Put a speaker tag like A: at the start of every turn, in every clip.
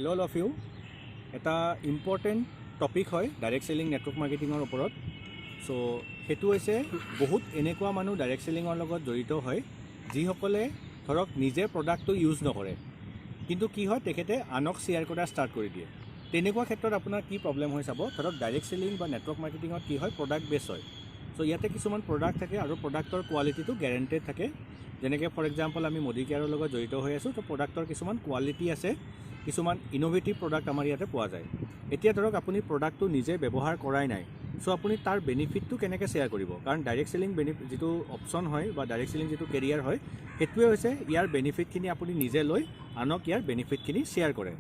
A: Hello all of you. এটা important topic হয় direct selling network মাৰ্কেটিঙৰ ওপৰত। চ' সেইটো হৈছে, বহুত এনেকুৱা মানুহ ডাইৰেক্ট চেলিঙৰ লগত জড়িত হয়, যিসকলে ধৰক নিজে প্ৰডাক্টটো ইউজ নকৰে, কিন্তু কি হয়, তেখেতে আনক শ্বেয়াৰ কৰা ষ্টাৰ্ট কৰি দিয়ে। তেনেকুৱা ক্ষেত্ৰত আপোনাৰ কি প্ৰব্লেম হয় চাব। ধৰক ডাইৰেক্ট চেলিং বা নেটৱৰ্ক মাৰ্কেটিঙত কি হয়, প্ৰডাক্ট বেছ হয়। চ' ইয়াতে কিছুমান প্ৰডাক্ট থাকে আৰু প্ৰডাক্টৰ কোৱালিটিটো গেৰেণ্টেড থাকে। যেনেকৈ ফৰ এক্সাম্পল, আমি মোদী কেয়াৰৰ লগত জড়িত হৈ আছোঁ, তো প্ৰডাক্টৰ কিছুমান কোৱালিটি আছে, কিছুমান ইন'ভেটিভ প্ৰডাক্ট আমাৰ ইয়াতে পোৱা যায়। এতিয়া ধৰক আপুনি প্ৰডাক্টটো নিজে ব্যৱহাৰ কৰাই নাই, চ' আপুনি তাৰ বেনিফিটটো কেনেকৈ শ্বেয়াৰ কৰিব? কাৰণ ডাইৰেক্ট চেলিং যিটো অপশ্যন হয় বা ডাইৰেক্ট চেলিং যিটো কেৰিয়াৰ হয়, সেইটোৱে হৈছে ইয়াৰ বেনিফিটখিনি আপুনি নিজে লৈ আনক ইয়াৰ বেনিফিটখিনি শ্বেয়াৰ কৰে।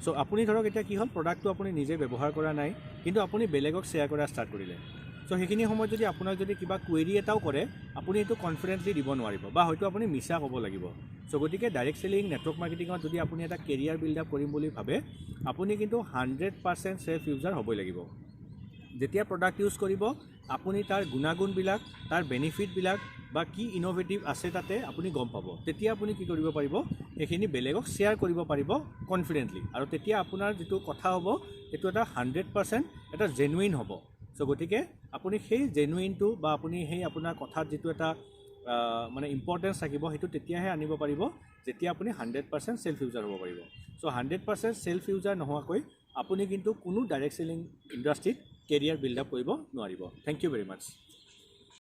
A: চ' আপুনি ধৰক এতিয়া কি হ'ল, প্ৰডাক্টটো আপুনি নিজে ব্যৱহাৰ কৰা নাই, কিন্তু আপুনি বেলেগক শ্বেয়াৰ কৰা ষ্টাৰ্ট কৰিলে। চ' সেইখিনি সময়ত যদি আপোনাক যদি কিবা কুৱেৰি এটাও কৰে, আপুনি এইটো কনফিডেণ্টলি দিব নোৱাৰিব বা হয়তো আপুনি মিছা ক'ব লাগিব। চ' গতিকে ডাইৰেক্ট চেলিং নেটৱৰ্ক মাৰ্কেটিঙত যদি আপুনি এটা কেৰিয়াৰ বিল্ড আপ কৰিম বুলি ভাবে, আপুনি কিন্তু 100% ছেল্ফ ইউজাৰ হ'বই লাগিব। যেতিয়া প্ৰডাক্ট ইউজ কৰিব, আপুনি তাৰ গুণাগুণবিলাক, তাৰ বেনিফিটবিলাক বা কি ইন'ভেটিভ আছে তাতে আপুনি গম পাব। তেতিয়া আপুনি কি কৰিব পাৰিব? সেইখিনি বেলেগক শ্বেয়াৰ কৰিব পাৰিব কনফিডেণ্টলি আৰু তেতিয়া আপোনাৰ যিটো কথা হ'ব, সেইটো এটা 100% এটা জেনুইন হ'ব। চ' গতিকে আপুনি সেই জেনুইনটো বা আপুনি সেই আপোনাৰ কথাত যিটো এটা মানে ইম্পৰ্টেঞ্চ থাকিব, সেইটো তেতিয়াহে আনিব পাৰিব যেতিয়া আপুনি 100% ছেল্ফ ইউজাৰ হ'ব পাৰিব। চ' 100% ছেল্ফ ইউজাৰ নোহোৱাকৈ আপুনি কিন্তু কোনো ডাইৰেক্ট চেলিং ইণ্ডাষ্ট্ৰীত কেৰিয়াৰ বিল্ড আপ কৰিব নোৱাৰিব। Thank you very much.